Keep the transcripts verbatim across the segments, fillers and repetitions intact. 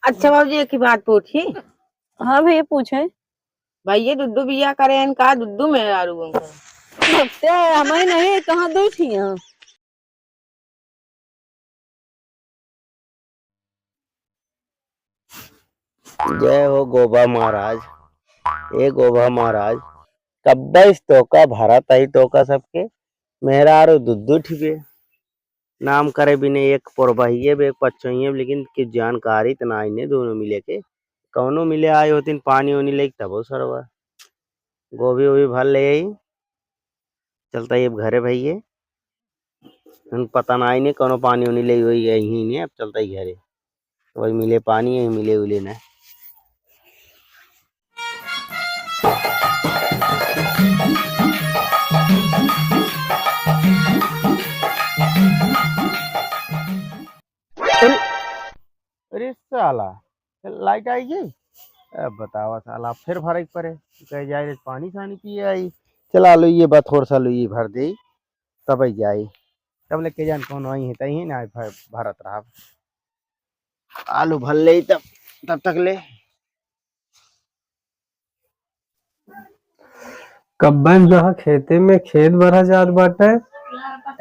अच्छा बाबूजी, एक ही बात पूछी। हाँ भैया, पूछे। भैया दुद्दू बिया करे हैं का, दुद्दू मेहरारू उनका? भक्ते, हमें नहीं, कहाँ दू थी यहाँ। जय हो गोबा महाराज। ए गोबा महाराज, कब्बे से तोका भरत आई तोका सबके, मेहरारू दुद्दू ठिबे। नाम करे बिने एक पोरबहिए बे, एक पच्चोइये बे, लेकिन कि जानकारी त ना इन्हें दोनों मिले के। कौनो मिले आए होतिन पानी ओनी लेके तबो सरवा। गोभी ओभी भर ले आई। चलता ये घरे भैये। हम पता ना इन्हें कौनो पानी ओनी ले होई गई ही इन्हें, अब चलता ही घरे। वही मिले पानी, यही मिले उले ना। अरे, अरे साला, लाइट आई गई। अब बतावा साला, फिर भरे के पड़े। कहे जाए रे, पानी सानी पिए आई। चला लो, ये बात और सा लो, ये भर दे, तब आई जाए। तब ले के जान कौन आई है, तही ना भर-, भरत रहा। आलू भर ले तब, तब तक ले। कब्बे से जहाँ खेते में खेत भरा जात बाटे,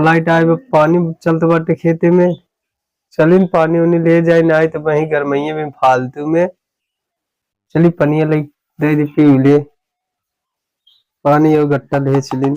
लाइट आए बा, पानी चलत बाटे खेते में। चलिन पानी उनी ले जाए, नाई तो वहीं गरमैये में फालतू में। चली पनिया ले दे दी, पी ले पानी और गट्टा ले चलिन।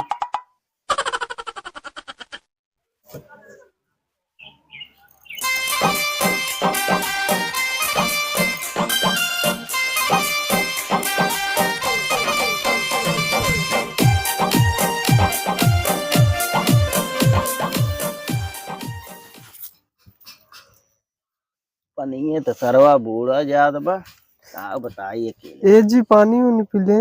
पनिये त सरवा बूड़ा जात बा, का बताई अकेले। ए जी, पानी उनी पी ले।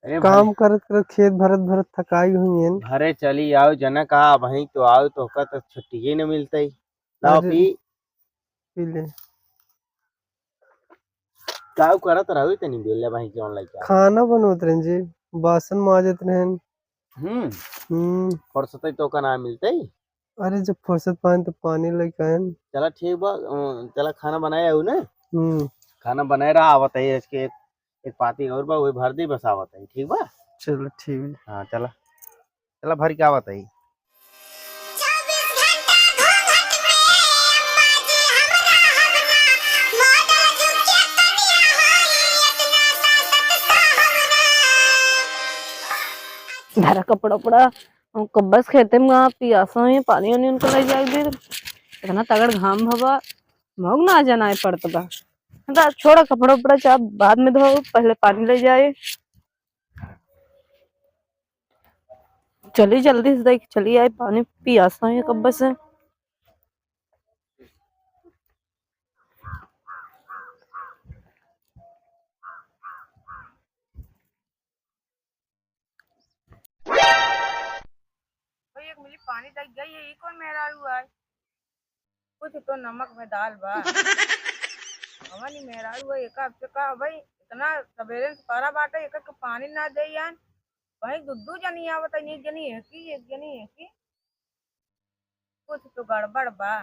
अरे काम भरे, करत करत खेत भरत भरत थकाई हुई है। भरे चली आओ जनक, आ वहीं तो आओ, तोहका तो छुट्टिये न मिलतई। लाओ अरे, पी। पी ले। काऊ करत रहू तनी बेले वहीं जौन लइका। खाना बनवत रहन जी, बासन माजत रहन। हम्म। हम्म। फुर्सत तोहका ना मिलतई। अरे, जब फुर्सत पाएन तो पानी लेके आएन। चला ठीक बा, अ, चला खाना बनाए आऊ ना। हम्म। खाना बनाए रहा, आवत है इसके एक, एक पाती और बा, वही भर दी, बस आवत है, ठीक बा? चलो ठीक है। हाँ, चला, चला भर के आवत है। धरा कपड़ा उपड़ा। हम कब्बे से खेते में पियासा है, पानी वानी उनको ले जाए दे। इतना तगड़ घाम भवा, मौग ना जनाए पड़त बा। दा, छोड़ा कपड़ा उपड़ा, चाहे बाद में धो, पहले पानी ले जाए। चली जल्दी से, देख, चली आए, पानी पियासा है कब्बे से। भाई, एक मिली पानी दे गई है, ई कौन मेहरारू है? कुछ तो नमक में दाल बा। हमारी मेहरारू है, एका अब से का भाई, इतना सबेरे से परा बाटे, एका के पानी ना दे यान। भाई, दू दू जनी आवत है, एक जनी है की, एक जनी है की। कुछ तो गड़बड़ बा।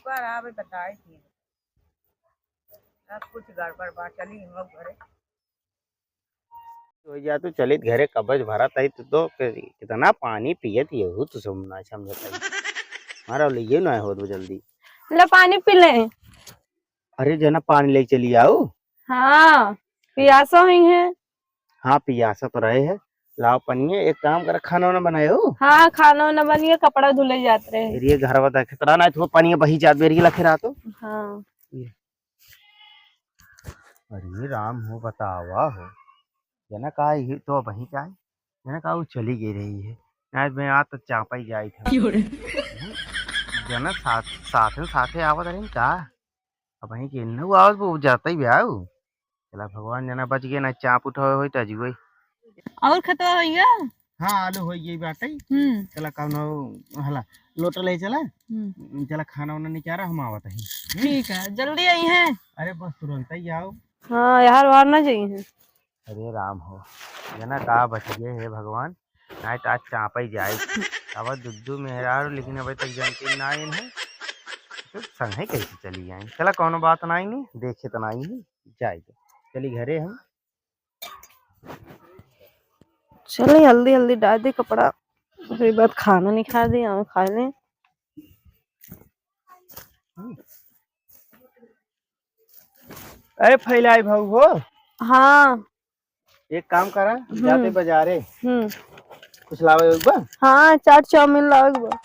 पर आवे बताई थी। अब कुछ गड़बड़ बा, चली हम लोग घरे। हो जा तू चलित घरे, कब्बे से भरत आई तू तो कि-, कितना पानी पियत ही हो तू, सब ना समझत है। हमारा लिए ना होत बा जल्दी। ले पानी पी ले। अरे जना पानी ले चली आओ। हाँ, पियासा हुई है। हाँ, पियासा तो रहे है। लाओ पनिया, एक काम कर, खाना वाना बनाए हो? हाँ, खाना वाना बनिए, कपड़ा धुले जात रहे। फिर ये घरवा देखे तरा ना, तो पनिया बही जात बेरी लखे रहा तो। हाँ। ये। अरे राम हो, बतावा हो। जना का ही तो बही जाए। जना का वो चली गई रही है। ना मैं आ तो चापा ही जाई था। क्यों रे? जना साथ, साथे, साथे आवत रही का? अब वहीं के इन्नू आवत, वो जाता ही ब्याह। चला भगवान जना बच गए, ना चाप उठावे होई त अजुए। और खतवा होइगा? हाँ, आलू होई गई बाटे। हम्म। चला कौनो हला लोटा ले चला। हम्म। चला खाना वाना निकारा, हम आवत ही। हम्म? ठीक है, जल्दी आई हैं। अरे बस तुरंत ही आओ। हाँ, यार वार ना जाई हैं। अरे राम हो, जना का बच गए हे भगवान, नाहीं त आज चापा ही जाए। अब दुद्दू मेहरारू, लेकिन अबे तक जनती ना आइन है। संगे कैसे चली आई? चला, कौनो बात नाई नी, देखे तो नाई नी, जाए दे। चली घरे हम। चली, हल्दी हल्दी डाल दे कपड़ा, फिर बाद खाना नहीं खा दे, हम खा लें। अरे फैलाई भाऊ हो। हाँ। एक काम करा, हम्म। जाते बाजारे। हम्म। कुछ लावे के बा? हाँ, चाट चाउमीन लावे के बा।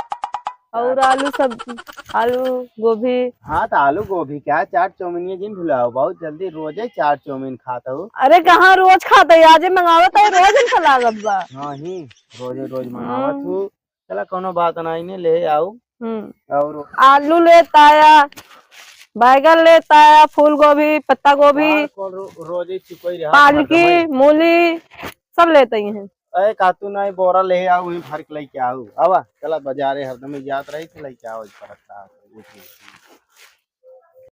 और चाट। आलू सब्जी, आलू, गोभी। हाँ, तो आलू, गोभी क्या, चाट चाउमीन ये जिन भुलाओ, बहुत जल्दी रोजे चाट चाउमीन खात हो। अरे, कहाँ रोज खात है, आजे मंगावत है, रोज इनका लागत बा। हाँ ही, रोजे रोज मंगावत हम्म। हो। चला, कौनो बात नाई ने, ले आऊ। हम्म। और आलू लेत आया, बैगन लेत आया, फूल गोभी, पत्ता गोभी, बाहर कौन रो-, रोजे चुकई रहा, पालकी, हरदम ही। मूली, सब लेत आई हैं। अरे, कातू नाई, बोरा ले आऊ, वहीं भर के लेके आऊ। आवा, चला, बाजारे हरदम ही जात रही, तो लेके आऊ, फरक था।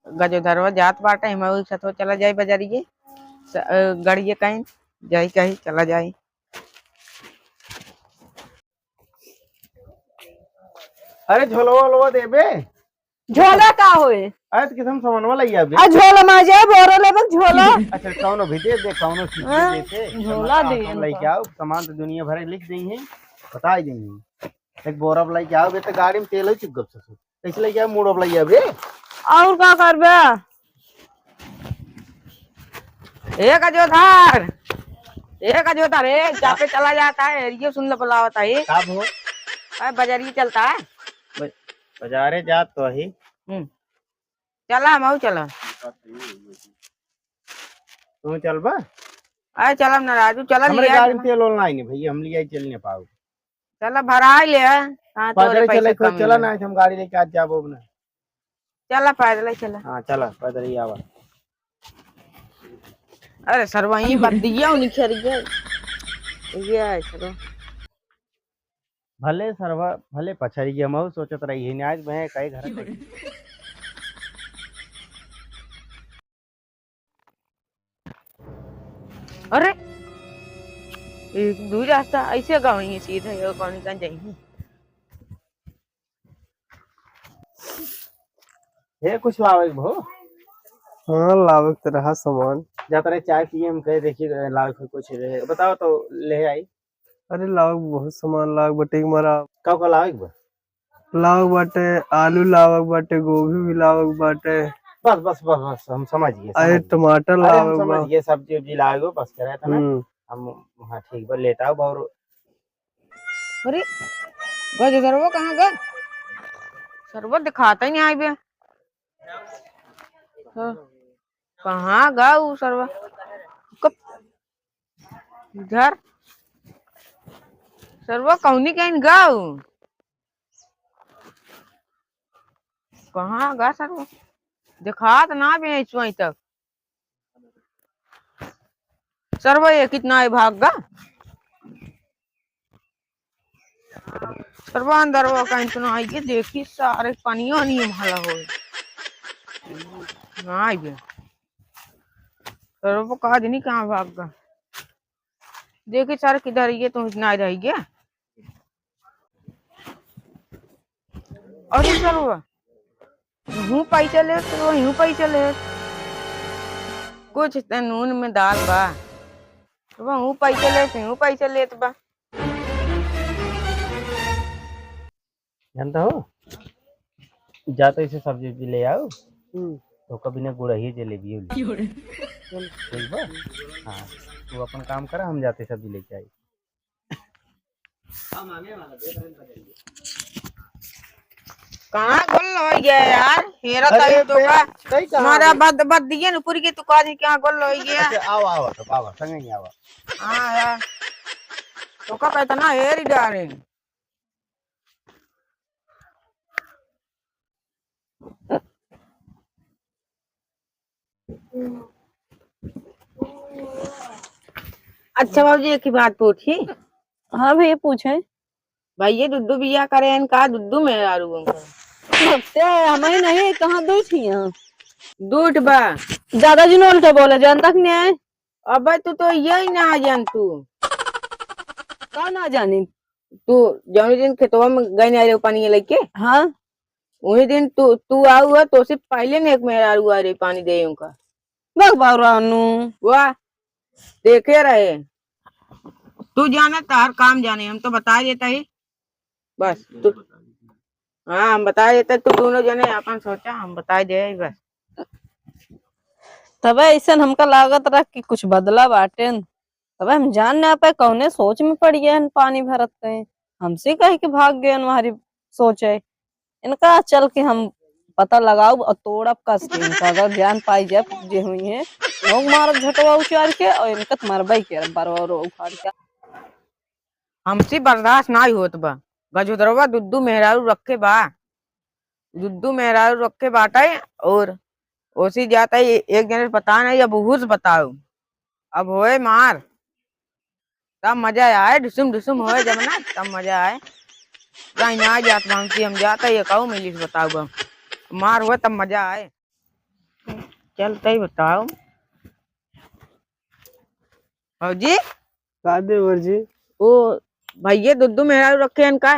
गजोधरवा जात बाटे, हम ओही साथ चला जाई बाजारिये, स-, अ, गड़िये कहीं, जाई कहीं, चला जाई। अरे झोलवा ओलवा देबे? झोला का होए? अरे तो किसम सामानवा लइया बे। आ झोला मा जाए, बोरा लेबे झोला। अच्छा कौनो भी दे दे, कौनो चीज दे हाँ, देते। झोला सामान दे हम इनका। लइके आओ, सामान तो दुनिया भर लिख देई हैं, बताई देई हैं। एक बोरा लइके आओ बे, तो गाड़ी में तेल हो चुक गप ससुर। कैसे लइके आओ, मूड़ो लइया बे। और का करबे? ए गजोधर, ए गजोधर, ए, चापे चला जाता है, ये सुन ले बुलावता है। का भो? अरे, बाजारी चलता है। ब-, बाजारे जात तो ही। हम्म। चला, हम आऊ चला। तू चलबा? अरे, चला ना राजू, चला हमरे लिया गाड़ी में चला। तेल ओल नाही ने भैया, हम लिया चल नहीं पाऊ। चला, भराई ले, हाँ, तोरे पैदल चले पैसे तो कम चला मिले। ना, हम गाड़ी लेके आज जाबो ना। चला, पैदल ही चला। हाँ, चला, पैदल ही आवा। अरे, सरवा, ई बदिया उनी खेर गया। ये है, सरवा। भले सरवा, भले पछड़ गया, महू सोचत रही है, आज मैं कई घर पे। अरे, एक दू रास्ता ऐसे गाँव ही सीधा है, कौन कहाँ जाएंगे? हे, कुछ लावे के भो? हाँ, लावे के तो रहा सामान। जाता रहे चाय पिए, हम कहे, देखी, लावे के कुछ रहे। बताओ तो, ले आई। अरे, लावे के बहुत सामान लावे के बाटे हमारा। का का लावे के बा? लावे के बाटे, आलू लावे के बाटे, गोभी भी लावे के बाटे। बस, बस, बस, बस, हम समझ गए, अरे, समझ गए। टमाटर अरे, हम लावे के बा। समझ गए, सब्जी उब्जी लावे के, बस करे था ना। हम्म। हम, हाँ, ठीक बा, लेट आओ, और अरे, गजोधरवा कहाँ गा? सरवा दिखाता ही नहीं आई बे। हाँ, कहाँ गा ऊ सरवा? कब? इधर? सरवा कौनी कहीं गा ऊ? कहाँ गा सरवा? दिखात ना बे, ऐसो ही तक। सरवा ये कितना है भाग गा? सरवा अंदरवा का इतना है, ये देखी सारे पनिया नहीं भला हो। ना आइबे। सरवा का आदमी कहाँ भाग गा? देखी सारे किधर ये तो ना रह गया। अरे सरवा, यूं पैसा लेत, वो यूं पैसा लेत। कुछ त नून में दाल बा। वो यूं पैसा लेत, यूं पैसा लेत बा। जानता हो, जाते इसे सब्जी उब्जी ले आओ, हम्म। तो कभी ना गुड़ही जलेबी हो ली। ठीक बा? हाँ, तू अपन काम करा, हम जाते सब्जी लेके आई। कहाँ गोल हो गया यार? हेरा अरे ताई तो बे, का कई कहाँ मारा गई? बद, बद दिए न पूरी के तू काजी क्या गोल हो गया? अच्छा, आओ, आओ, आओ, आओ, संगे ही आओ। हाँ यार। तो का कहता ना हेरी डारे। अच्छा बाबूजी, एक ही बात पूछी। हाँ भैया, पूछे। भाई, ये दुद्दू बिया करे हैं का? दुद्दू मेहरारू उनका। ते हमें नहीं, कहाँ दू थी यहाँ? दूठ बा। ज्यादा जिन उल्टा बोले, जानता कि नहीं है? अबे, तू तो यही ना जान तू। का ना जानी? तू जौनी दिन खेतवा में गई ना रहे पानी लेके? हाँ। वही दिन तू, तू आऊ है, तो से पहले ने एक मेहरारू आ रही पानी दे उनका। बक बाऊ रानू। वाह, देखे रहे। तू जाने, तार काम जाने, हम तो बता देता ही। बस, तू, हाँ, हम बता देते, तू दोनों जने अपन सोचा, हम बता दे, बस। तबे ऐसन हमका लागत रहा कि कुछ बदला बाटेन। तबे हम जान ना पाए कौने सोच में पड़ गए हन, पानी भरत कहीं। हमसे कहे कि भाग गए हन, हमारी सोच है। इनका चल के हम पता लगाउब और तोड़ब कस के इनका, अगर जान पाई जाए जे हुई है, लोग मारब झटवा उचार के और इनका तो मरबई के बरवा उखाड़ के। हमसे बर्दाश्त नाई होत बा। गजोदरवा दुद्दू मेहरारू रखे बा, दुद्दू मेहरारू रखे बाटे। और ओसी जाता है, एक जने पता नहीं, अब हुस बताओ, अब होए मार, तब मजा आए, ढुसुम ढुसुम होए जब ना, तब मजा आए। कहीं ना जात बा हमसे, हम जाता ये कहूँ मिलिस बताओ बा, मार होए तब मजा आए। चलते ही बताओ। भौजी? का देवर जी? ओ भैया, दुद्दू मेहरारू रखे हन का?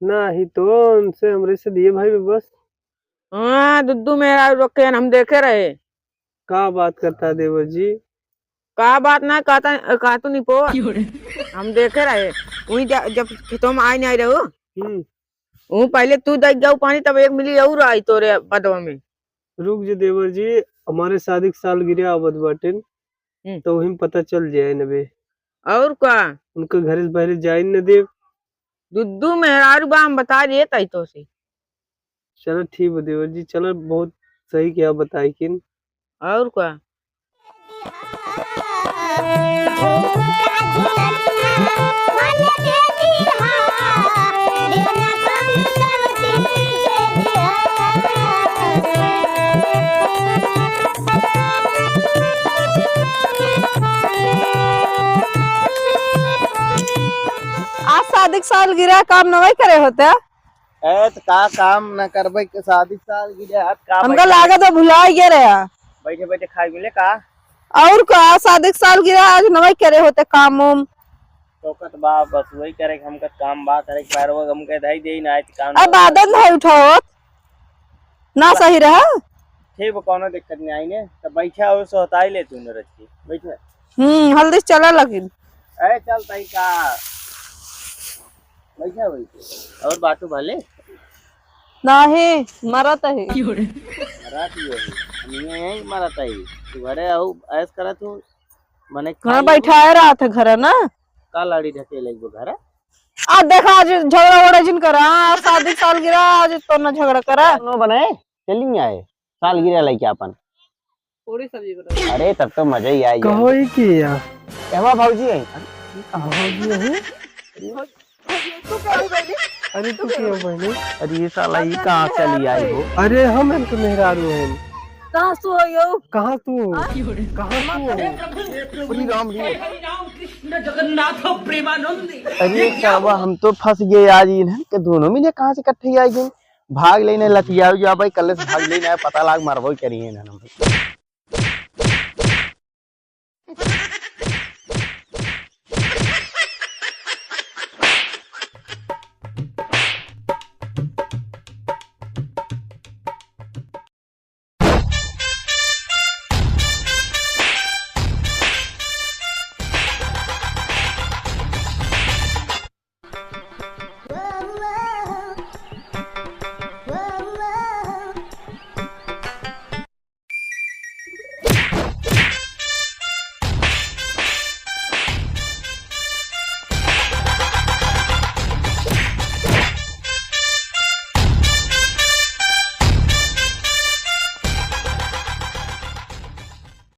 नाही तो, उनसे हमरे से दिए भाई बस। हाँ, दुद्दू मेहरारू रखे हन, हम देखे रहे। का बात करता देवर जी? का बात ना कहता, कहतू नहीं पो। हम देखे रहे, वही जा-, जब खेतों में आए नहीं रहो, हम्म। वो पहले तू दे जाऊ पानी, तब एक मिली और आई तोरे बदवा में। रुक जे देवर जी, हमारे शादी के सालगिरह आवत बाटेन, हम्म। तो वही में पता चल जाए नबे। और का? उनके घरे से बहरे जाए न देव। दुद्दू मेहरारू बा, हम बता देत आई तो से। चलो ठीक बा देवर जी, चलो बहुत सही क्या बताई किन। और का? आज शादी के सालगिरह, काम नवई करे होते? ए, त का काम न करबे के, शादी सालगिरह, आज का हमका बैठे लागत है भुला गया रहा। बैठे बैठे खाए मिले का? और का, शादी के सालगिरह आज नवई करे होते काम उम। तो कत बा, बस वही करे के, हमका काम बा करे के, पैरवा हमके धई दे ना, आज काम अब ना आदत करे। नहीं उठावत, ना सही रहा। ठीक बा, कौनो दिक्कत नहीं आई ने, तो बैठा हो, सोताई ले तू न रच के, बैठा। हम्म, हल्दी चला लगिन। ए, चल तई का? बैठा, बैठा। और बाटू भले? नाही, मरत ही। मरत ही है। हम ये यहीं मरत ही। तू घरे आओ, ऐस करा तू, मने हाँ, खाई बैठाए रहा था घरे ना। का लाड़ी ढकेले एक घर? आ देखा, आज झगड़ा वगड़ा जिन करा, हाँ, शादी सालगिरह, आज तो ना झगड़ा करा। नो बने, चली आए, सालगिरह लेके अपन। पूरी सब्जी बना। अरे, तब तो मजा ही आ गया। कहो ही कि या? कहवा भौजी है? भौजी है? तू कहो बहनी? अरे, तू के हो बहनी? अरे, ये साला, ये कहाँ चली आई हो? अरे, हम इनके मेहरारू हैं। कहाँ तू हो यो? कहाँ तू हो? हाँ? कहाँ तू हो? अरे, राम रे। हरे राम कृष्ण जगन्नाथ प्रेमानंद। अरे, साला, हम तो फंस गए आज, इन्हन के दोनों मिले कहाँ से इकट्ठे आ गए? भाग लेने लतियाऊ जा भाई, कल से भाग लेने आए, पता लाग मरबो करिए इन्हन।